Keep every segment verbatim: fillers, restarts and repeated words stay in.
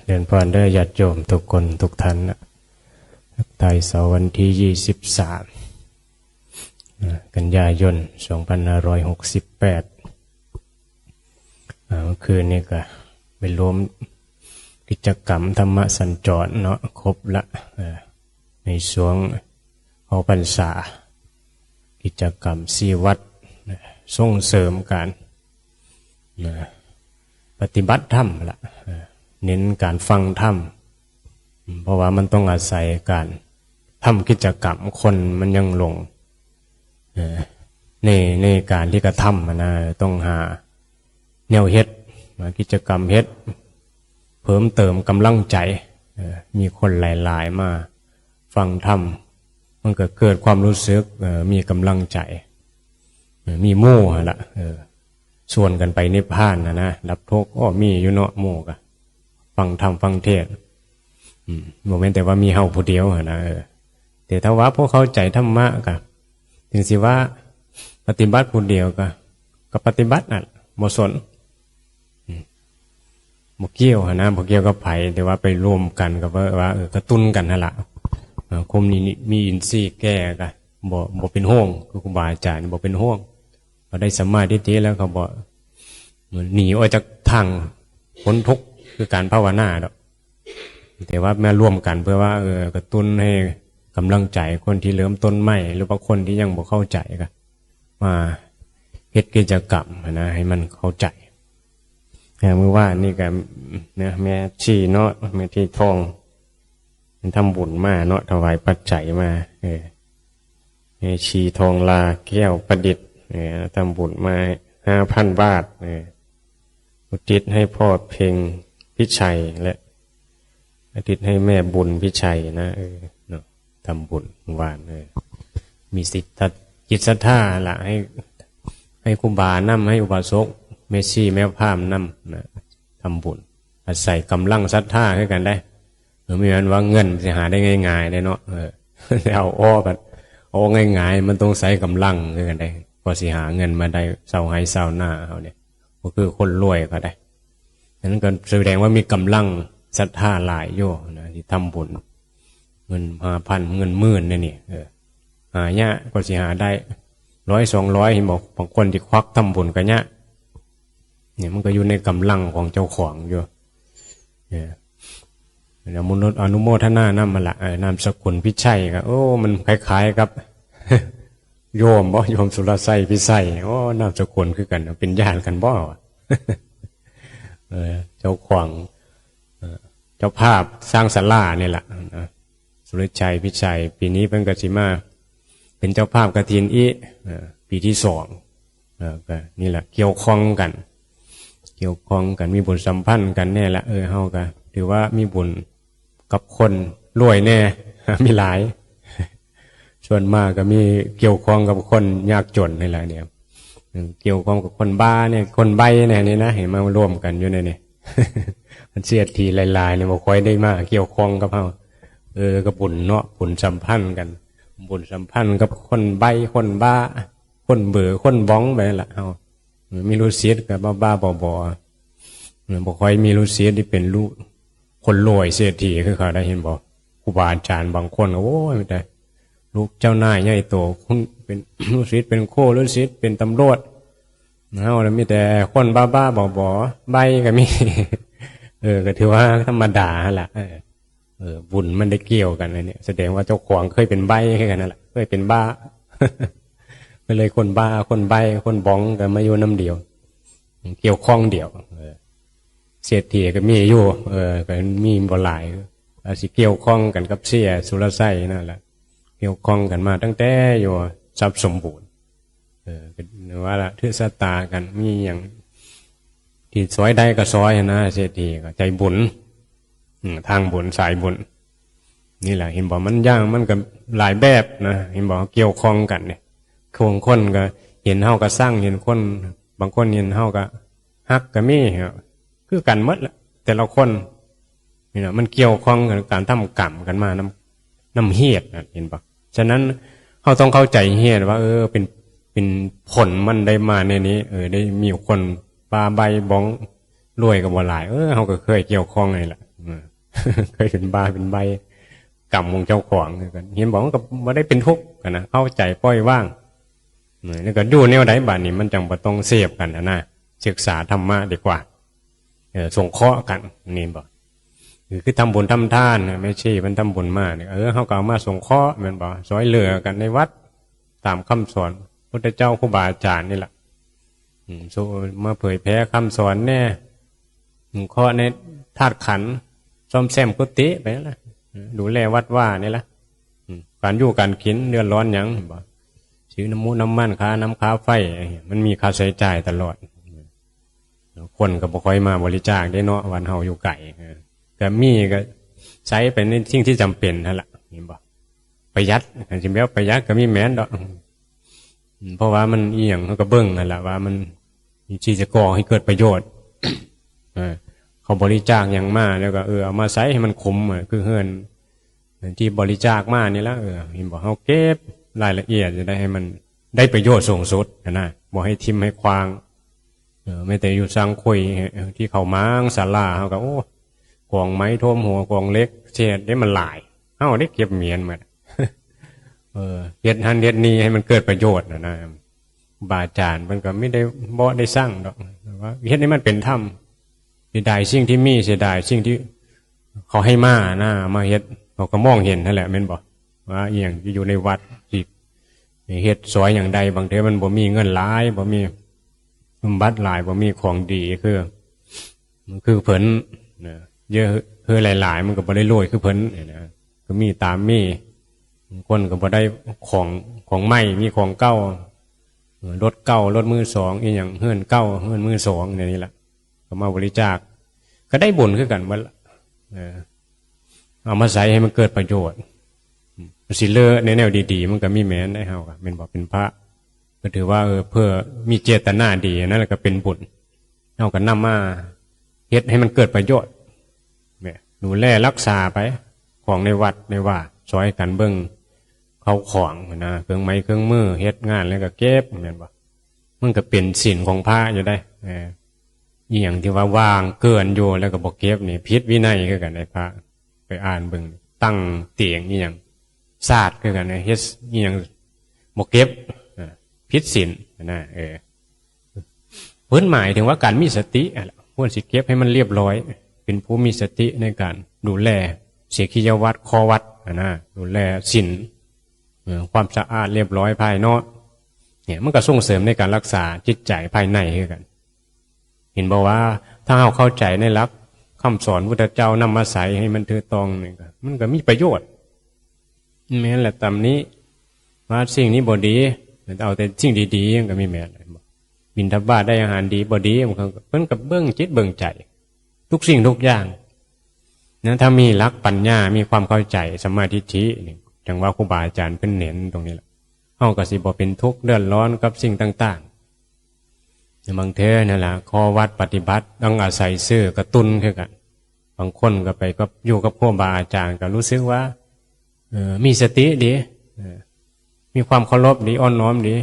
เจริญพรเด้อญาติโยมทุกคนทุกท่านนะ ทักทายเสาร์วันที่ยี่สิบสาม นะ กันยายน สองพันห้าร้อยหกสิบแปด อ่า เมื่อคืนนี้ก็ไปร่วมกิจกรรมธรรมสัญจรเนาะ ครบละ เอ่อ ในช่วงเข้าพรรษา กิจกรรมสี่วัดนะ ส่งเสริมการ นะ ปฏิบัติธรรมละ เออ เน้นการฟังธรรม อืม เพราะว่ามันต้องอาศัยการทำกิจกรรม คนมันยังหลง เออ ใน ในการที่กระทำหั้นนะ ต้องหาแนวเฮ็ด หากิจกรรมเฮ็ด เพิ่มเติมกำลังใจ เออ มีคนหลายๆ มาฟังธรรม มันก็เกิดความรู้สึก เออ มีกำลังใจ เออ มีหมู่หั้นละ เออ ชวนกันไปนิพพานหั้นนะ ดับทุกข์ อ้อ มีอยู่เนาะ หมู่กะ ฟังธรรมฟังเทศน์ อืม บ่แม่นแต่ว่ามีเฮาผู้เดียวหั้นนะ เออ แต่ถ้าว่าพวกเข้าใจธรรมะกะ ถึงสิว่าปฏิบัติผู้เดียวกะ ก็ปฏิบัตินั่น บ่สน อืม บ่เกี่ยวหั้นนะ บ่เกี่ยวกับไผ แต่ว่าไปร่วมกันก็ว่า ว่า เออ กระตุ้นกันหั้นละ เออ คนนี้นี่มีอินทรีย์แก่กะ บ่ บ่เป็นห่วง คือครูบาอาจารย์บ่เป็นห่วง พอได้สัมมาทิฏฐิแล้วเขาบอก หนีออกจากทางพ้นทุกข์คือการภาวนาดอก แต่ว่ามาร่วมกันเพื่อว่า เออ กระตุ้นให้กำลังใจคนที่เริ่มต้นใหม่ หรือว่าคนที่ยังบ่เข้าใจก็มาเฮ็ดกิจกรรมหั้นนะ ให้มันเข้าใจ นะ มื้อวานนี่ก็ นะ แม่ชีเนาะ แม่ชีทอง ทำบุญมาเนาะ ถวายปัจจัยมา เออ แม่ชีทองลาแก้วประดิษฐ์ เออ ทำบุญมาห้าพันบาท เออ อุทิศให้พ่อเพ็งพิชัย และอุทิศให้แม่บุญพิชัยนะ เออ เนาะ ทำบุญวาน เออ มีสิทธิ์ จิตศรัทธาละ ให้ ให้ครูบานำ ให้อุบาสก แม่ชีแม่พราหมณ์นำนะ ทำบุญ อาศัยกำลังศรัทธาคือกันได้ เออ บ่แม่นว่าเงินสิหาได้ง่ายๆ ได้เนาะ เออ เอาอ้อบัด เอาง่ายๆ มันต้องใช้กำลังคือกันได้ กว่าสิหาเงินมาได้ เซาไร่เซานาเฮาเนี่ย บ่คือคนรวยเขาได้ ฉะนั้นก็แสดงว่ามีกำลังศรัทธาหลายอยู่นะ ที่ทำบุญ เงินห้าพัน เงินหมื่นเนี่ยนี่ เออ หายาก กว่าสิหาได้ ร้อย สองร้อย เห็นบอก บางคนที่ควักทำบุญก็ยาก เนี่ย มันก็อยู่ในกำลังของเจ้าของอยู่ เออ แล้วมนุษย์อนุโมทนานำมาละ เออ นามสกุลพิชัยก็ โอ้ มันคล้ายๆ กับ โยมบ่ โยมสุรชัยพิชัย โอ้ นามสกุลคือกัน เป็นญาติกันบ่ เออ เจ้าของ เออ เจ้าภาพสร้างศาลานี่แหละนะ สุรชัยพิชัย ปีนี้เพิ่นก็สิมาเป็นเจ้าภาพกฐินอีก เออ ปีที่สอง เออ ก็นี่แหละ เกี่ยวข้องกัน เกี่ยวข้องกัน มีบุญสัมพันธ์กันแน่ละ เออ เฮาก็ถือว่ามีบุญกับคนรวยแน่ มีหลาย ส่วนมากก็มีเกี่ยวข้องกับคนยากจนนี่แหละเนี่ย เออ เกี่ยวข้องกับคนบ้าเนี่ย คนใบ้เนี่ย นี่นะ เห็นมาร่วมกันอยู่ในนี่ มันเสียทีหลายๆ เนี่ย บ่ค่อยได้มาเกี่ยวข้องกับเฮา เออ ก็บุญเนาะ บุญสัมพันธ์กัน บุญสัมพันธ์กับคนใบ้ คนบ้า คนเบอ คนบ้องไปนั่นละเฮา มีลูกศิษย์ก็บ้าๆ บอๆ เออ บ่ค่อยมีลูกศิษย์ที่เป็นลูกคนรวยเศรษฐีคือเขาได้ เห็นบ่ ครูบาอาจารย์บางคนก็ โอ้ย มีแต่ลูกเจ้านายใหญ่โต คุณเป็น ลูกศิษย์เป็นครู ลูกศิษย์เป็นตำรวจ เฮาแล้วมีแต่คนบ้าๆ บอๆ ใบ้ก็มี เออ ก็ถือว่าธรรมดาหั่นล่ะ เออ เออ บุญมันได้เกี่ยวกันอันนี้ แสดงว่าเจ้าของเคยเป็นใบ้คือกันนั่นแหละ เคยเป็นบ้า ก็เลยคนบ้า คนใบ้ คนบ้องก็มาอยู่นำเดียว เกี่ยวข้องเดียว เออ เศรษฐีก็มีอยู่ เออ ก็มีบ่หลาย อาจสิเกี่ยวข้องกันกับเสียสุรชัยนั่นแหละ เกี่ยวข้องกันมาตั้งแต่อยู่ทรัพย์สมบูรณ์ เออ ก็ว่าละถือชะตากัน มีหยังที่ซอยได้ก็ซอยนะ เศรษฐีก็ใจบุญ อืม ทางบุญ สายบุญ นี่แหละ เห็นบ่ มันอย่าง มันก็หลายแบบนะ เห็นบ่ เกี่ยวข้องกันเนี่ย บางคนก็เห็นเฮาก็ซัง เห็นคน บางคนเห็นเฮาก็ฮักก็มี คือกันหมดแหละ แต่ละคน นี่นะ มันเกี่ยวข้องกับการทำกรรมกันมานำ นำเหตุนะ เห็นบ่ ฉะนั้นเฮาต้องเข้าใจเหตุว่า เออ เป็น เป็นผลมันได้มาในนี้ เออ ได้มีคนบ้าใบ้บ้อง รวยก็บ่หลาย เออ เฮาก็เคยเกี่ยวข้องนี่แหละ อืม เคยเป็นบ้าเป็นใบ้ กรรมของเจ้าของคือกัน เห็นบอกมันก็บ่ได้เป็นทุกข์กันนะ เข้าใจปล่อยวาง เออ แล้วก็อยู่แนวใดบัดนี้ มันจังบ่ต้องเสพกันนะนะ ศึกษาธรรมะดีกว่า เออ สงเคราะห์กัน นี่บอก คือ คือทำบุญทำทานนะ แม่ชีมันทำบุญมาเนี่ย เออ เขาก็เอามาสงเคราะห์ แม่นบ่ ซอยเหลือกันในวัด ตามคำสอนพุทธเจ้าครูบาอาจารย์นี่แหละ อืม โซ มาเผยแพร่คำสอนแน่ สงเคราะห์ในธาตุขันธ์ ซ่อมแซมกุฏิไปนั่นละ อืม ดูแลวัดวานี่ละ อืม การอยู่การกินเดือดร้อนหยังบ่ ซื้อน้ำมูกน้ำมัน ค่าน้ำค่าไฟ มันมีค่าใช้จ่ายตลอด คนก็บ่ค่อยมาบริจาคได้เนาะ วันเฮาอยู่ไกล เออ ก็มีก็ใช้ไปในสิ่งที่จำเป็นนั่นแหละ เห็นบ่ ประหยัด คันสิแบบประหยัดก็มีแม่นดอก อืม เพราะว่ามันอีหยังเขาก็เบิ่งนั่นแหละว่ามันที่จะก่อให้เกิดประโยชน์ เออ เขาบริจาคหยังมาแล้วก็ เออ เอามาใช้ให้มันคุ้ม เออ คือเฮือนที่บริจาคมานี่ละ เออ เห็นบ่ เขาเก็บรายละเอียดจะได้ให้มันได้ประโยชน์สูงสุดนะ บ่ให้ทิ่มให้ขว้าง เออ แม้แต่อยู่สังคุย เออ ที่เขามางศาลาเขาก็ โอ้ กองไม้ท่วมหัว กองเหล็กเศษได้มันหลาย เฮาได้เก็บเมียนหมด เออ เฮ็ดหั้นเฮ็ดนี่ให้มันเกิดประโยชน์นะนะ บาอาจารย์มันก็ไม่ได้บ่ได้สั่งดอก แต่ว่าเฮ็ดให้มันเป็นธรรม เสียดายสิ่งที่มี เสียดายสิ่งที่เขาให้มานะ มาเฮ็ด เขาก็มองเห็นนั่นแหละ แม่นบ่ ว่าอีหยังที่อยู่ในวัด สิเฮ็ดซอยอย่างใด บางเทื่อมันบ่มีเงินหลาย บ่มีสมบัติหลาย บ่มีของดี คือ มันคือเพิ่นนะ เยอะเฮือหลายๆ มันก็บ่ได้รวยคือเพิ่นนะ ก็มีตามมี บางคนก็บ่ได้ของ ของใหม่ มีของเก่า รถเก่า รถมือสอง อีหยัง เฮือนเก่า เฮือนมือสอง อย่างนี้ละ ก็มาบริจาค ก็ได้บุญคือกันหมดละ เออ เอามาใช้ให้มันเกิดประโยชน์ สิเลอในแนวดีๆ มันก็มีแม่นได้ เฮาก็แม่นบ่ เป็นพระ ก็ถือว่า เออ เพื่อมีเจตนาดี นั่นแหละก็เป็นบุญ เฮาก็นำมาเฮ็ดให้มันเกิดประโยชน์ เนี่ย ดูแลรักษาไป ของในวัดในว่า ซอยกันเบิ่งเข้าของนะ เครื่องไม้เครื่องมือ เฮ็ดงานแล้วก็เก็บ แม่นบ่ มันก็เป็นศีลของพระอยู่ได้ เออ อีหยังที่ว่าว่างเกินอยู่แล้วก็บ่เก็บนี่ ผิดวินัยคือกัน ไอ้พระ ไปอ่านเบิ่ง ตั้งเตียงอีหยัง สาดคือกันนะ เฮ็ดอีหยังบ่เก็บ อ่า ผิดศีลนะ เออ เพิ่นหมายถึงว่าการมีสติอะล่ะ ควรสิเก็บให้มันเรียบร้อย เป็นผู้มีสติในการดูแล เสียกิยวัตร ข้อวัดอะนะ ดูแลศีล เอ่อ ความสะอาดเรียบร้อยภายนอก เนี่ย มันก็ส่งเสริมในการรักษาจิตใจภายในคือกัน เห็นบ่ว่าถ้าเราเข้าใจในหลักคำสอนพุทธเจ้านำมาใช้ให้มันถูกต้องนี่ก็ มันก็มีประโยชน์ แม่นแหละ ตำหนิว่าสิ่งนี้บ่ดี เอาแต่สิ่งดีๆ มันก็มีแม่น บิณฑบาตได้อาหารดีบ่ดี มันก็ มันก็เบิ่งจิตเบิ่งใจ ทุกสิ่งทุกอย่างนะ ถ้ามีหลักปัญญา มีความเข้าใจ สัมมาทิฏฐินี่ จังว่าครูบาอาจารย์เพิ่นเน้นตรงนี้แหละ เฮาก็สิบ่เป็นทุกข์เดือดร้อนกับสิ่งต่างๆ บางเทื่อนั่นล่ะ ข้อวัดปฏิบัติต้องอาศัยสื่อกระตุ้นคือกัน บางคนก็ไปกับ อยู่กับครูบาอาจารย์ก็รู้สึกว่า เออ มีสติดี เออ มีความเคารพดี อ่อนน้อมดี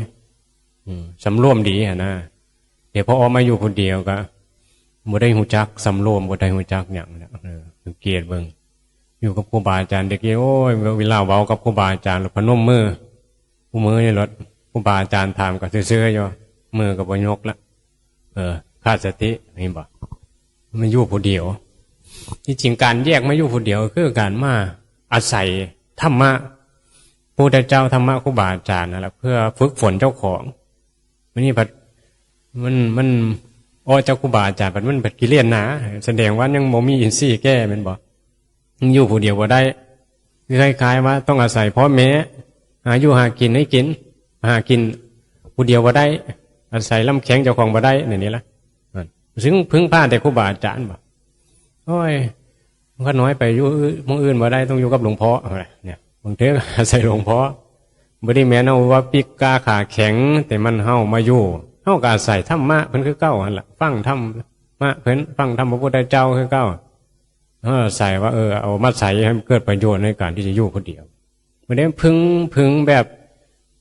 อืม สำรวมดีหั้นนะ เดี๋ยวพอออกมาอยู่ผู้เดียวก็บ่ได้ฮู้จักสำรวม บ่ได้ฮู้จักหยังแล้ว เออ สังเกตเบิ่ง อยู่กับครูบาอาจารย์เด็ก โอ้ย เวลาเว้ากับครูบาอาจารย์แล้วพนมมือ คู่มือนี่รถ ครูบาอาจารย์ถามก็ซื่อๆ อยู่ มือก็บ่ยกละ เออ ขาดสติ เห็นบ่ มันอยู่ผู้เดียว ที่จริงการแยกมาอยู่ผู้เดียวคือการมาอาศัยธรรมะ พุทธเจ้า ธรรมะ ครูบาอาจารย์นั่นแหละ เพื่อฝึกฝนเจ้าของ มันนี่ผัด มัน มัน อ้อ เจ้าครูบาอาจารย์ มันผัดกิเลสหนา แสดงว่ายังบ่มีอินทรีย์แก่ แม่นบ่ มันอยู่ผู้เดียวบ่ได้ คือคล้ายๆ ว่าต้องอาศัยพ่อแม่ หาอยู่หากินให้กิน หากินผู้เดียวบ่ได้ อาศัยลำแข้งเจ้าของบ่ได้ นี่ นี่ละ ซึ่งพึ่งพาแต่ครูบาอาจารย์บ่ โอ้ย มันก็น้อยไป อยู่อื่น หม่องอื่นบ่ได้ ต้องอยู่กับหลวงพ่อ เนี่ย บางเทื่อก็อาศัยหลวงพ่อ บ่ได้แม่นเอาว่าปีกกาขาแข็ง แต่มันเฮามาอยู่ เฮาก็อาศัยธรรมะเพิ่นคือเก่าหั่นล่ะ ฟังธรรมะเพิ่น ฟังธรรมพระพุทธเจ้าคือเก่า เฮาอาศัยว่า เออ เอามาใช้ให้มันเกิดประโยชน์ในการที่จะอยู่ผู้เดียว บ่ได้พึ่ง พึ่งแบบ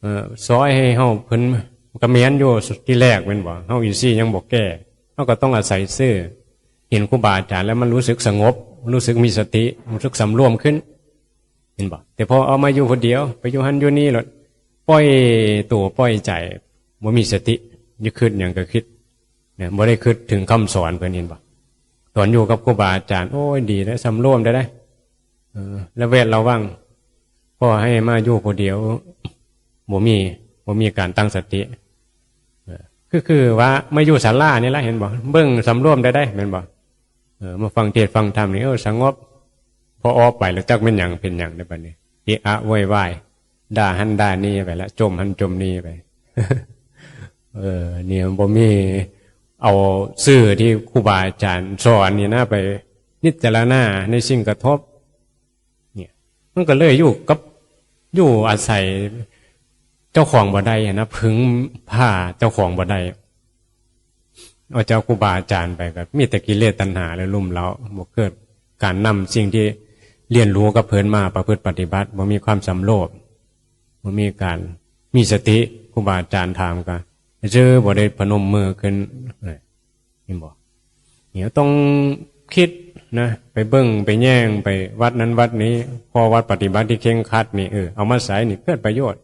เอ่อ ซอยให้เฮา เพิ่นก็แม่นอยู่ทีแรกแม่นบ่ เฮาอินทรีย์ยังบ่แก่ เฮาก็ต้องอาศัยซื่อ เห็นครูบาอาจารย์แล้วมันรู้สึกสงบ รู้สึกมีสติ รู้สึกสำรวมขึ้น เห็นบ่ แต่พอเอามาอยู่คนเดียว ไปอยู่หั้นอยู่นี่แล้ว ปล่อยตัวปล่อยใจ บ่มีสติ อยากคิดหยังก็คิด เนี่ย บ่ได้คิดถึงคำสอนเพิ่น เห็นบ่ ตอนอยู่กับครูบาอาจารย์ โอ้ย ดีแล้ว สำรวมได้ได้ เออ ระแวดระวัง พอให้มาอยู่ผู้เดียว บ่มี บ่มีการตั้งสติ เออ คือ คือว่ามาอยู่ศาลานี่ละ เห็นบ่ เบิ่งสำรวมได้ได้ แม่นบ่ เออ มาฟังเทศน์ฟังธรรมนี่ เออ สงบ พอออกไปแล้วจักแม่นหยังเป็นหยังได้บัดนี้ เอะอะโวยวาย ด่าหั้นด่านี่ไปละ จมหั้นจมนี่ไป เออ เนี่ย บ่มี เอาซื่อที่ครูบาอาจารย์สอนนี่นะ ไปพิจารณาในสิ่งกระทบ เนี่ย มันก็เลยอยู่กับ อยู่อาศัยเจ้าของบ่ได้นะ พึ่งพาเจ้าของบ่ได้ เอาจากครูบาอาจารย์ไปก็มีแต่กิเลสตัณหาและลุ่มเร้า บ่เกิดการนำสิ่งที่เรียนรู้กับเพิ่นมาประพฤติปฏิบัติ บ่มีความสำรวม บ่มีการมีสติ ครูบาอาจารย์ถามก็ซื่อ บ่ได้พนมมือขึ้น เห็นบ่ เนี่ยต้องคิดนะ ไปเบิ่งไปแยงไปวัดนั้นวัดนี้ ข้อวัดปฏิบัติที่เคร่งครัดนี่ เออ เอามาใส่นี่เกิดประโยชน์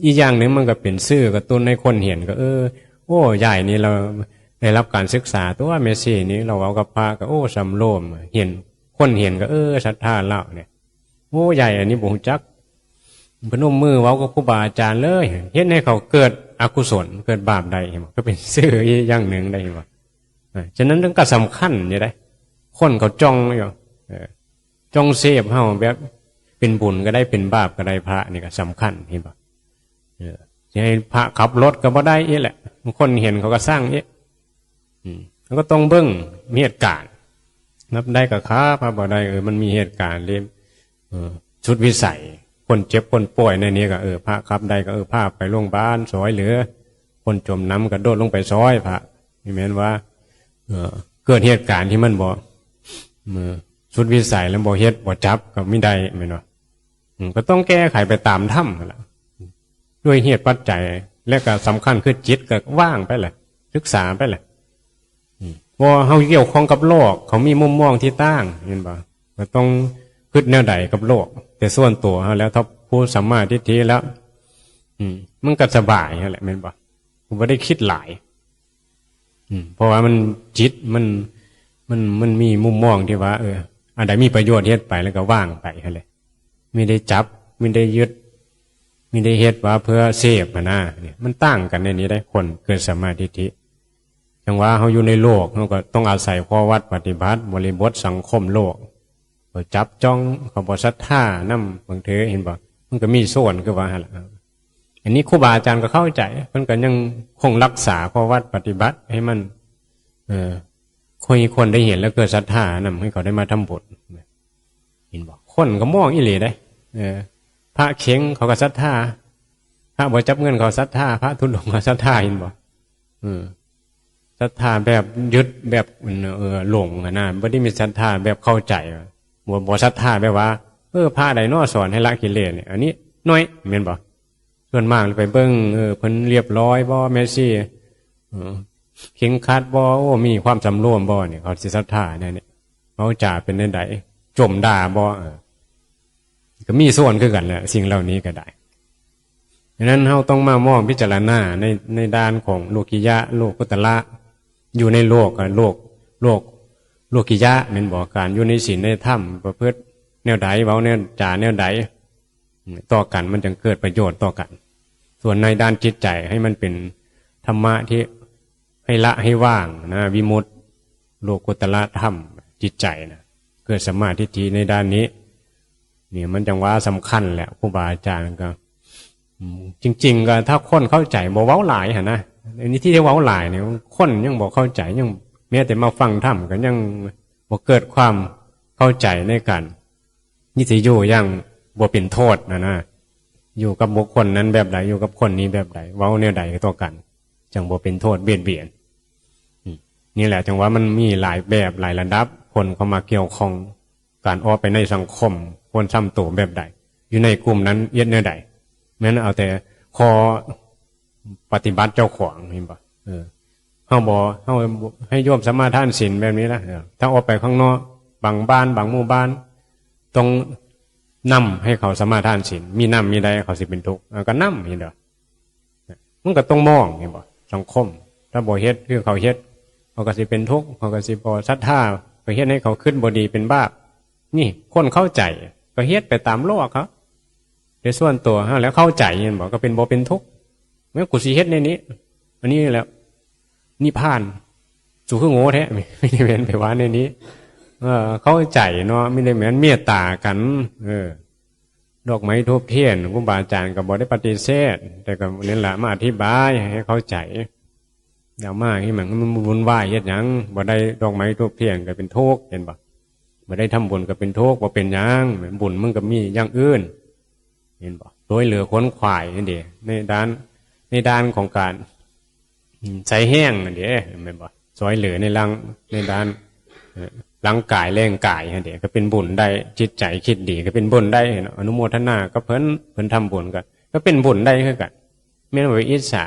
อีกอย่างหนึ่งมันก็เป็นสื่อกระตุ้นให้คนเห็นก็ เออ โอ้ ยายนี่เราได้รับการศึกษา ตัวแม่ชีนี่เราเอากับพระก็ โอ้ สำรวม เห็น คนเห็นก็ เออ ศรัทธาเราเนี่ย โอ้ ยายอันนี้บ่รู้จัก พนมมือเว้ากับครูบาอาจารย์เลย เฮ็ดให้เขาเกิดอกุศล เกิดบาปได้ เห็นบ่ ก็เป็นสื่ออีกอย่างหนึ่งได้ เห็นบ่ อ่า ฉะนั้นเรื่องก็สำคัญอยู่ได้ คนเขาจ้องอยู่ เออ จ้องเสพเฮาแบบเป็นบุญก็ได้ เป็นบาปก็ได้ พระนี่ก็สำคัญ เห็นบ่ เออ สิให้พระขับรถก็บ่ได้อีกแหละ บางคนเห็นเขาก็ซังอีก อืม แล้วก็ต้องเบิ่งเหตุการณ์ ขับได้ก็ขับ ขับบ่ได้ เออ มันมีเหตุการณ์ที่ เออ สุดวิสัย คนเจ็บคนป่วยในนี้ก็ เออ พระขับได้ก็ เออ พาไปโรงพยาบาล ซอยเหลือ คนจมน้ำกระโดดลงไปซอยพระ นี่แม่นว่า เออ เกิดเหตุการณ์ที่มันบ่ เออ สุดวิสัยแล้วบ่เฮ็ดบ่จับก็มีได้ แม่นบ่ อืม ก็ต้องแก้ไขไปตามธรรมนั่นแหละ ด้วยเหตุปัจจัย และก็สำคัญคือจิตก็ว่างไปแหละ ศึกษาไปแหละ อืม เพราะเฮาเกี่ยวข้องกับโลก เขามีมุมมองที่ต่าง เห็นบ่ ก็ต้องคิดแนวใดกับโลก แต่ส่วนตัวเฮาแล้ว ถ้าผู้สัมมาทิฏฐิแล้ว อืม มันก็สบายนั่นแหละ แม่นบ่ กูบ่ได้คิดหลาย อืม เพราะว่ามันจิตมัน มัน มันมีมุมมองที่ว่า เออ อันใดมีประโยชน์เฮ็ดไปแล้วก็วางไปนั่นแหละ ไม่ได้จับ ไม่ได้ยึด ไม่ได้เฮ็ดว่าเพื่อเสพหั้นนะ เนี่ย มันต่างกันในนี้ได้ คนเกิดสัมมาทิฏฐิ จั่งว่าเฮาอยู่ในโลก เฮาก็ต้องอาศัยข้อวัดปฏิบัติ บริบทสังคมโลก เขาจับจ้อง เขาบ่ศรัทธานำ บางเทื่อเห็นบ่ มันก็มีส่วนคือว่าหั่นล่ะ อันนี้ครูบาอาจารย์ก็เข้าใจ เพิ่นก็ยังคงรักษาข้อวัดปฏิบัติให้มัน เออ ให้คนได้เห็นแล้วเกิดศรัทธานำ ให้เขาได้มาทำบุญ เห็นบ่ คนก็มองอีหลีเด้ เออ พระเข็งเขาก็ศรัทธา พระบ่จับเงินเขาศรัทธา พระธุดงค์เขาศรัทธา เห็นบ่ เออ ศรัทธาแบบยึดแบบ เออ หลงอะนะ บ่ได้มีศรัทธาแบบเข้าใจ บ่ บ่ศรัทธาแบบว่า เออ พระใดน้อสอนให้ละกิเลสเนี่ย อันนี้น้อย แม่นบ่ ส่วนมากไปเบิ่ง เออ เพิ่นเรียบร้อยบ่ แม่ชี เออ เคร่งครัดบ่ โอ้ มีความสำรวมบ่ เนี่ย เขาสิศรัทธาแนวนี้ เว้าจาเป็นแนวใด จ่มด่าบ่ เออ ก็มีส่วนคือกันแหละ สิ่งเหล่านี้ก็ได้ ดังนั้นเฮาต้องมามองพิจารณาใน ในด้านของโลกิยะ โลกุตระ อยู่ในโลกอะ โลก โลก โลกิยะ แม่นบ่ การอยู่ในศีลในธรรม ประพฤติแนวใด เว้าแนว จาแนวใด ต่อกัน มันจั่งเกิดประโยชน์ต่อกัน ส่วนในด้านจิตใจให้มันเป็นธรรมะที่ให้ละให้ว่างนะ วิมุตติ โลกุตระธรรม จิตใจนะ เกิดสัมมาทิฏฐิในด้านนี้ เนี่ย มันจั่งว่าสำคัญแหละ ครูบาอาจารย์ก็ อืม จริงๆ ก็ถ้าคนเข้าใจ บ่เว้าหลายหั่นนะ อันนี้ที่เว้าหลายเนี่ย คนยังบ่เข้าใจ ยังแม้แต่มาฟังธรรมก็ยังบ่เกิดความเข้าใจในการ นี่สิอยู่อย่างบ่เป็นโทษนะนะ อยู่กับบุคคลนั้นแบบใด อยู่กับคนนี้แบบใด เว้าแนวใดต่อกัน จั่งบ่เป็นโทษเบียดเบียน อืม นี่แหละจั่งว่ามันมีหลายแบบหลายระดับ คนเข้ามาเกี่ยวข้อง การออกไปในสังคม ควรทำตัวแบบใด อยู่ในกลุ่มนั้นเฮ็ดแนวใด แม่นเอาแต่ข้อปฏิบัติเจ้าของ เห็นบ่ เออ เฮาบ่ เฮาให้โยมสมาทานศีลแบบนี้ละ เออ ถ้าออกไปข้างนอก บางบ้าน บางหมู่บ้าน ต้องนำให้เขาสมาทานศีล มีนำมีได้ เขาสิเป็นทุกข์ เออ ก็นำนี่เด้อ มันก็ต้องมอง เห็นบ่ สังคม ถ้าบ่เฮ็ดคือเขาเฮ็ด เขาก็สิเป็นทุกข์ เขาก็สิบ่ศรัทธา ก็เฮ็ดให้เขาคิดบ่ดีเป็นบาป นี่ คนเข้าใจ ก็เฮ็ดไปตามโลกเขา แต่ส่วนตัวเฮาแล้วเข้าใจ เห็นบ่ ก็เป็นบ่เป็นทุกข์ แม้กูสิเฮ็ดในนี้ อันนี้แหละ นิพพาน สูคือโง่แท้ ไม่ได้แม่นไปว่าในนี้ เออ เข้าใจเนาะ ไม่ได้แม่นเมตตากัน เออ ดอกไม้ธูปเทียน ครูบาอาจารย์ก็บ่ได้ปฏิเสธ แต่ก็นั่นล่ะ มาอธิบายให้เข้าใจ แล้วมาให้มัน มันวุ่นวายเฮ็ดหยัง บ่ได้ดอกไม้ธูปเทียนก็เป็นทุกข์ เห็นบ่ บ่ได้ทำบุญก็เป็นทุกข์ บ่เป็นหยัง บุญมันก็มีอย่างอื่น เห็นบ่ ช่วยเหลือขนขวายนั่นเด้ ในด้าน ในด้านของการ อืม ใช้แห้งนั่นเด้ แม่นบ่ ช่วยเหลือในร่าง ในด้าน เอ่อ ร่างกายแรงกายนั่นเด้ ก็เป็นบุญได้ จิตใจคิดดีก็เป็นบุญได้เนาะ อนุโมทนากับเพิ่น เพิ่นทำบุญก็ ก็เป็นบุญได้คือกัน แม่นบ่อิจฉา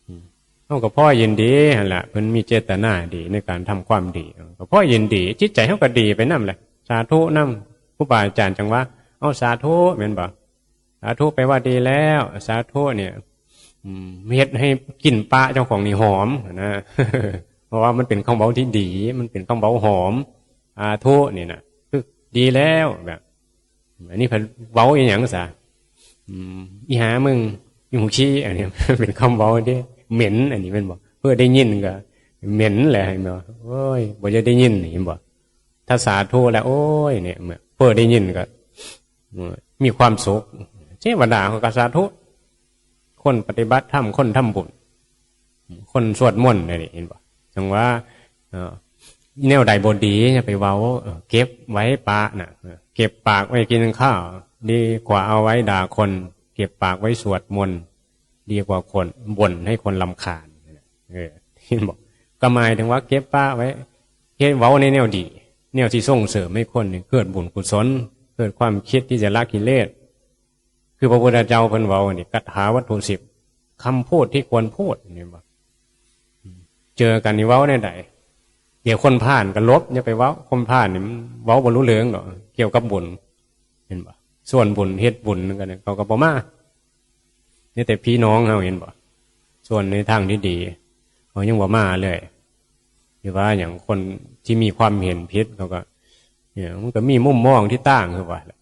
อืม เฮาก็พอยินดีหั่นล่ะ เพิ่นมีเจตนาดีในการทำความดี ก็พอยินดี จิตใจเฮาก็ดีไปนำแหละ สาธุนำ ครูบาอาจารย์จั่งว่า เอาสาธุ แม่นบ่ สาธุแปลว่าดีแล้ว สาธุเนี่ย อืม เฮ็ดให้กลิ่นปะเจ้าของนี่หอมนะ เพราะว่ามันเป็นคำเว้าที่ดี มันเป็นคำเว้าหอม สาธุนี่นะ คือดีแล้ว แบบ อันนี้เพิ่นเว้าอีหยังซะ อืม อีหามึง อีหูขี้ อันนี้ เป็นคำเว้าที่เหม็น อันนี้แม่นบ่ เพื่อได้ยินก็เหม็นแหละ เห็นบ่ โอ้ย บ่อยากได้ยิน เห็นบ่ ถ้าสาธุแล้ว โอ้ย เนี่ย เมื่อเพื่อได้ยินก็ อืม มีความสุข เทวดาเขาก็สาธุ คนปฏิบัติธรรม คนทำบุญ คนสวดมนต์นี่ เห็นบ่ จั่งว่า เอ่อ แนวใดบ่ดีอย่าไปเว้า เอ่อ เก็บไว้ปะน่ะ เอ่อ เก็บปากไว้กินข้าว ดีกว่าเอาไว้ด่าคน เก็บปากไว้สวดมนต์ ดีกว่าคนบ่นให้คนรำคาญ เออ เห็นบ่ ก็หมายถึงว่าเก็บปะไว้ เฮ็ดเว้าในแนวดี แนวที่ส่งเสริมให้คนนี่เกิดบุญกุศล เกิดความคิดที่จะละกิเลส คือพระพุทธเจ้าเพิ่นเว้านี่ คาถาวัตถุสิบ คำพูดที่ควรพูด เห็นบ่ เจอกันนี่เว้าแนวใด เดี๋ยวคนพาลก็หลบ อย่าไปเว้า คนพาลนี่มันเว้าบ่รู้เรื่องดอก เกี่ยวกับบุญ เห็นบ่ ส่วนบุญ เฮ็ดบุญกันเนี่ย เขาก็บ่มา นี่แต่พี่น้องเฮา เห็นบ่ ส่วนในทางที่ดี เขายังบ่มาเลย หรือว่าอย่างคนที่มีความเห็นผิด เขาก็ เนี่ย มันก็มีมุมมองที่ต่างคือว่าแหละ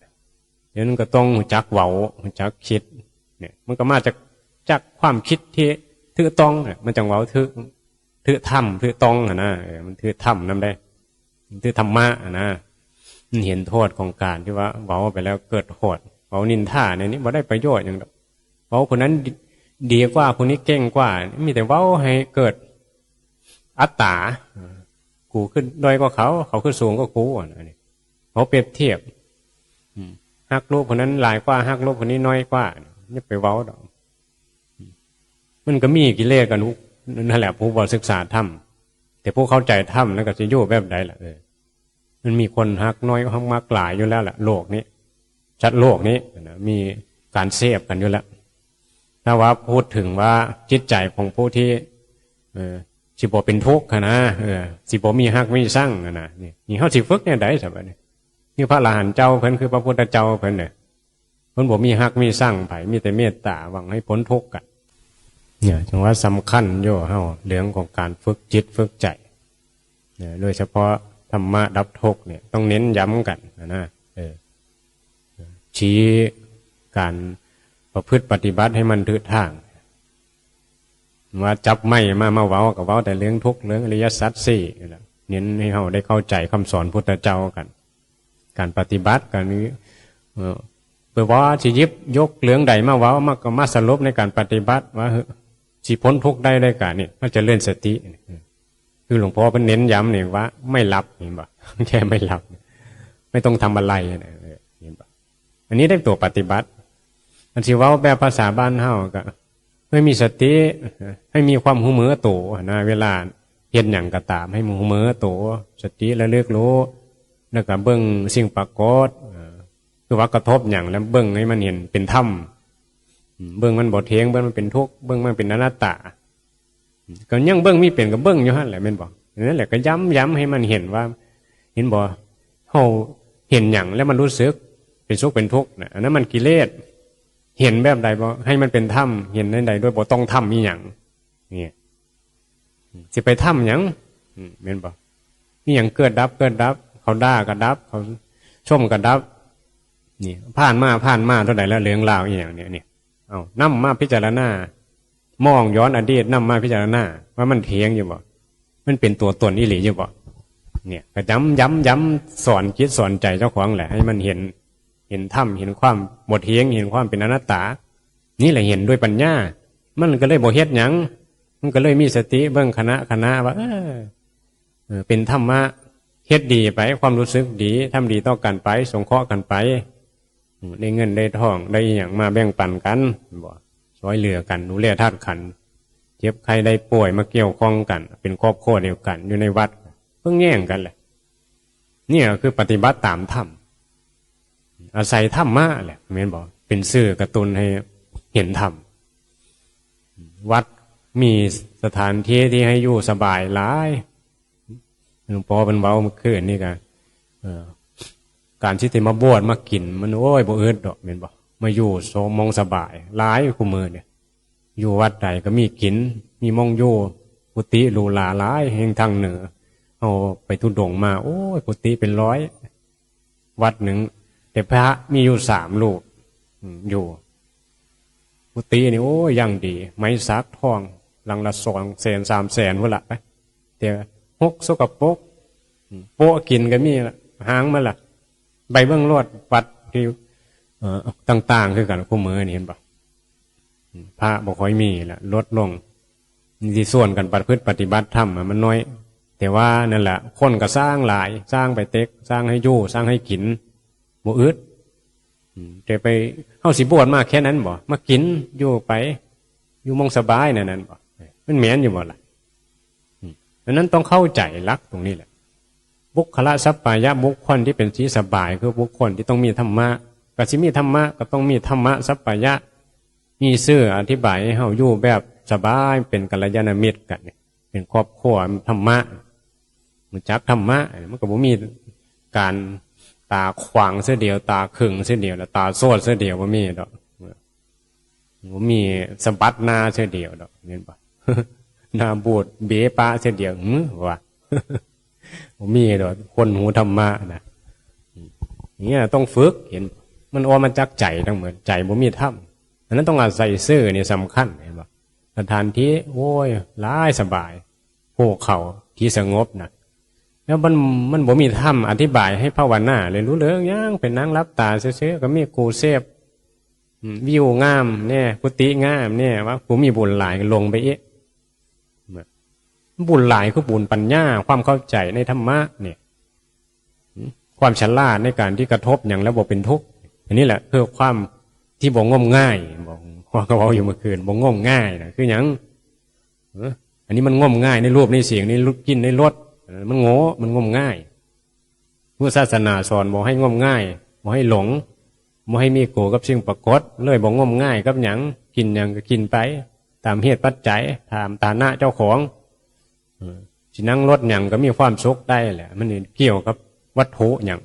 เดี๋ยวนั้นก็ต้องรู้จักเว้า รู้จักคิด เนี่ย มันก็มาจาก จากความคิดที่ถูกต้องเนี่ย มันจั่งเว้าถูก ถูกธรรม ถูกต้องหั้นนะ เออ มันถูกธรรมนำได้ มันถูกธรรมะหั้นนะ มันเห็นโทษของการที่ว่าเว้าไปแล้วเกิดโทษ เว้านินทาเนี่ย นี่บ่ได้ประโยชน์หยังดอก เว้าผู้นั้นดี ดีกว่า ผู้นี้เก่งกว่า มีแต่เว้าให้เกิดอัตตา กูคือด้อยกว่าเขา เขาคือสูงกว่ากู อันนี้ เขาเปรียบเทียบ อืม ฮักลูกผู้นั้นหลายกว่า ฮักลูกผู้นี้น้อยกว่า อย่าไปเว้าดอก อืม มันก็มีกิเลสกันทุก นั่นแหละ ผู้บ่ศึกษาธรรม แต่ผู้เข้าใจธรรมแล้วก็สิอยู่แบบใดล่ะ เออ มันมีคนฮักน้อย ฮักมักหลายอยู่แล้วล่ะ โลกนี้ สัตว์โลกนี้นะ มีการเสพกันอยู่แล้ว ถ้าว่าพูดถึงว่าจิตใจของผู้ที่ เออ สิบ่เป็นทุกข์หั้นนะ เออ สิบ่มีฮักมีซังหั้นนะ นี่ นี่เฮาสิฝึกแนวใดซะบัดนี้ นี่พระอรหันต์เจ้าเพิ่น คือพระพุทธเจ้าเพิ่นเนี่ย เพิ่นบ่มีฮักมีซังไผ มีแต่เมตตา หวังให้พ้นทุกข์กัน เนี่ย จั่งว่าสำคัญอยู่ เฮา เรื่องของการฝึกจิตฝึกใจ เนี่ย โดยเฉพาะธรรมะดับทุกข์เนี่ย ต้องเน้นย้ำกันนะ เออ ชี้การประพฤติปฏิบัติให้มันถูกทาง ว่าจับไม้มา มาเว้าก็เว้าแต่เรื่องทุกข์ เรื่องอริยสัจสี่นี่แหละ เน้นให้เฮาได้เข้าใจคำสอนพุทธเจ้ากัน การปฏิบัติกันนี้ เอ่อ เพื่อว่าสิหยิบยกเรื่องใดมาเว้า มา ก็มาสรุปในการปฏิบัติว่า เฮ้ย สิพ้นทุกข์ได้ด้วยกันนี่ มันเจริญสติ คือหลวงพ่อเพิ่นเน้นย้ำนี่ว่าไม่หลับ เห็นบ่ แค่ไม่หลับ ไม่ต้องทำอะไรนะ เออ เห็นบ่ อันนี้ได้ตัวปฏิบัติ อันสิเว้าแบบภาษาบ้านเฮาก็ ให้มีสติ ให้มีความรู้เมือโตนะ เวลาเฮ็ดหยังก็ตาม ให้รู้เมือโต สติระลึกรู้ แล้วก็เบิ่งสิ่งปรากฏ เอ่อ คือว่ากระทบหยังแล้วเบิ่งให้มันเห็นเป็นธรรม อืม เบิ่งมันบ่เที่ยง เบิ่งมันเป็นทุกข์ เบิ่งมันเป็นอนัตตา ก็ยังเบิ่งมีเป็นก็เบิ่งอยู่หั่นแหละ แม่นบ่? นั่นแหละ ก็ย้ำๆ ให้มันเห็นว่า เห็นบ่? เฮาเห็นหยังแล้วมันรู้สึกเป็นสุขเป็นทุกข์น่ะ อันนั้นมันกิเลส เห็นแบบใดบ่? ให้มันเป็นธรรม เห็นในใดโดยบ่ต้องทำอีหยัง เนี่ย สิไปทำหยัง อืม แม่นบ่? มีหยังเกิดดับ เกิดดับ เขาด่าก็ดับ เขาชมก็ดับ นี่ ผ่านมา ผ่านมาเท่าใดแล้ว เรื่องราวอีหยังเนี่ย เนี่ย เอา นำมาพิจารณา มองย้อนอดีต นำมาพิจารณา ว่ามันเที่ยงอยู่บ่? มันเป็นตัวตนอีหลีอยู่บ่? เนี่ย ก็ย้ำ ย้ำ ย้ำ สอนจิตสอนใจเจ้าของแหละ ให้มันเห็น เห็นธรรม เห็นความบ่เที่ยง เห็นความเป็นอนัตตา นี่แหละเห็นด้วยปัญญา มันก็เลยบ่เฮ็ดหยัง มันก็เลยมีสติเบิ่งขณะ ขณะว่า เออ เออ เป็นธรรมะ เฮ็ดดีไป ความรู้สึกดี ทำดีต่อกันไป สงเคราะห์กันไป อืม ได้เงินได้ทอง ได้อิหยังมาแบ่งปันกัน บ่ ช่วยเหลือกัน ดูแลธาตุขันธ์ เจ็บไข้ได้ป่วยมาเกี่ยวข้องกัน เป็นครอบครัวเดียวกัน อยู่ในวัด เพิ่งแย่งกันแหละ เนี่ยคือปฏิบัติตามธรรม อาศัยธรรมะแหละ แม่นบ่? เป็นสื่อกระตุ้นให้เห็นธรรม วัดมีสถานที่ที่ให้อยู่สบายหลาย หลวงพ่อเพิ่นเว้าเมื่อคืนนี่ก็ เอ่อ การที่สิมาบวชมากิน มัน โอ้ย บ่อึดดอก แม่นบ่? มาอยู่สมองสบาย หลายคู่มื้อเนี่ย อยู่วัดใดก็มีกิน มีหม่องอยู่ กุฏิหรูหราหลาย แฮ่งทางเหนือ เฮาไปธุดงค์มา โอ้ย กุฏิเป็นร้อย วัดหนึ่ง แต่พระมีอยู่สามรูป อืม อยู่ กุฏินี่ โอ้ย อย่างดี ไม้สักทอง หลังละสองแสน สามแสนพุ้นละไป แต่หกสกปรก อืม โป๊ะกินก็มีละ หางมันละ ไปเบิ่งโลดวัดที่ เอ่อ ต่างๆ คือกัน คู่มื้อนี่เห็นบ่? อืม พระบ่ค่อยมีละ ลดลง นี่สิชวนกันประพฤติปฏิบัติธรรมอะ มันน้อย แต่ว่านั่นแหละ คนก็สร้างหลาย สร้างไปเต็ก สร้างให้อยู่ สร้างให้กิน บ่อึด อืม แต่ไป เฮาสิบวชมาแค่นั้นบ่? มากิน อยู่ไป อยู่หม่องสบายนั่น นั่นบ่? มันแม่นอยู่บ่ล่ะ? อืม อันนั้นต้องเข้าใจหลักตรงนี้แหละ บุคคละสัปปายะบุคคลที่เป็นที่สบาย คือบุคคลที่ต้องมีธรรมะ ก็สิมีธรรมะ ก็ต้องมีธรรมะสัปปายะ มีสื่ออธิบายให้เฮาอยู่แบบสบาย เป็นกัลยาณมิตรกัน เป็นครอบครัวธรรมะ รู้จักธรรมะ มันก็บ่มีการตาขวางเสียเดียว ตาเคิงเสียเดียว แล้วตาโสดเสียเดียว บ่มีดอก บ่มีสะบัดหน้าเสียเดียวดอก เห็นบ่? หน้าบูดเบปะเสียเดียว หึ ว่า บ่มีดอก คนหูธรรมะนะ เนี่ยต้องฝึก เห็น มันออกมาจากใจทั้งหมด ใจบ่มีธรรม อันนั้นต้องอาศัยสื่อนี่สำคัญ เห็นบ่? สถานที่ โอ้ย หลายสบาย ภูเขาที่สงบนะ แล้วมัน มันบ่มีธรรมอธิบายให้ภาวนาเลย รู้เรื่องหยัง เป็นนั่งหลับตาซื่อๆ ก็มีกูเสพ อืม วิวงามเนี่ย กุฏิงามเนี่ย ว่ากูมีบุญหลาย ลงไปอีก บุญหลายคือบุญปัญญา ความเข้าใจในธรรมะเนี่ย ความฉลาดในการที่กระทบหยังแล้วบ่เป็นทุกข์ อันนี้แหละคือความที่บ่งมง่าย บอก พ่อก็เว้าอยู่เมื่อคืน บ่งมง่ายนะ คือหยัง เออ อันนี้มันงมง่ายในรูปในเสียงในรส กลิ่นในรส เออ มันโง่ มันงมง่าย พุทธศาสนาสอนบ่ให้งมง่าย บ่ให้หลง บ่ให้มีกูกับสิ่งปรากฏ เลยบ่งมง่ายกับหยัง กินหยังก็กินไป ตามเหตุปัจจัย ตามฐานะเจ้าของ เออ สินั่งรถหยังก็มีความสุขได้แหละ มันเกี่ยวกับวัตถุหยัง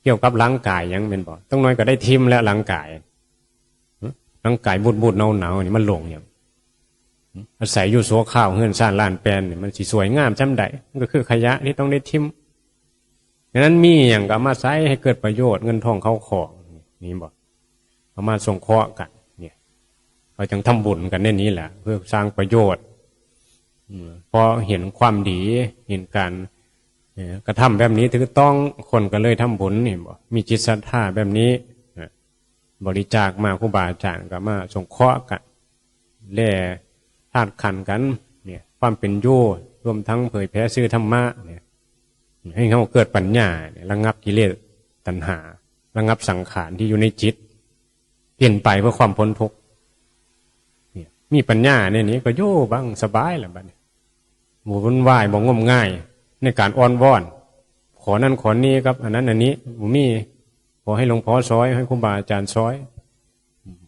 เกี่ยวกับร่างกายหยัง แม่นบ่? จักหน่อยก็ได้ถิ่มแล้วร่างกาย ร่างกายบูดๆ หนาวๆ นี่มันหลงหยัง อาศัยอยู่ชั่วคราว เฮือนซานลานแปนนี่ มันสิสวยงามส่ำใด มันก็คือขยะที่ต้องได้ถิ่ม ฉะนั้นมีหยังก็เอามาใช้ให้เกิดประโยชน์ เงินทองเข้าของ นี่บ่ เอามาสงเคราะห์กัน เนี่ย เขาจังทำบุญกันในนี้แหละ เพื่อสร้างประโยชน์ อืม พอเห็นความดี เห็นการ เอ่อ กระทำแบบนี้ถูกต้อง คนก็เลยทำบุญ นี่บ่ มีจิตศรัทธาแบบนี้ เอ่อ บริจาคมา ครูบาอาจารย์ก็มาสงเคราะห์กัน แลธาตุขันธ์กัน เนี่ย ความเป็นอยู่ รวมทั้งเผยแผ่สื่อธรรมะ เนี่ย ให้เฮาเกิดปัญญา เนี่ย ระงับกิเลสตัณหา ระงับสังขารที่อยู่ในจิต เปลี่ยนไปเพื่อความพ้นทุกข์ เนี่ย มีปัญญาในนี้ก็อยู่บังสบายแล้วบัดนี้ บ่วุ่นวาย บ่งมงายในการอ้อนวอน ขอนั่นขอนี่กับอันนั้นอันนี้ บ่มี ขอให้หลวงพ่อซอย ให้ครูบาอาจารย์ซอย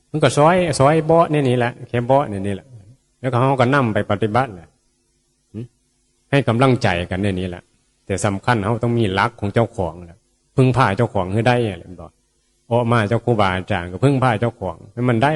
มันก็ซอย ซอยเบาะในนี้แหละ แค่เบาะในนี้แหละ แล้วก็เฮาก็นำไปปฏิบัติแหละ ให้กำลังใจกันในนี้แหละ แต่สำคัญเฮาต้องมีหลักของเจ้าของแหละ พึ่งพาเจ้าของให้ได้แหละ แม่นบ่ ออกมาจากครูบาอาจารย์ก็พึ่งพาเจ้าของให้มันได้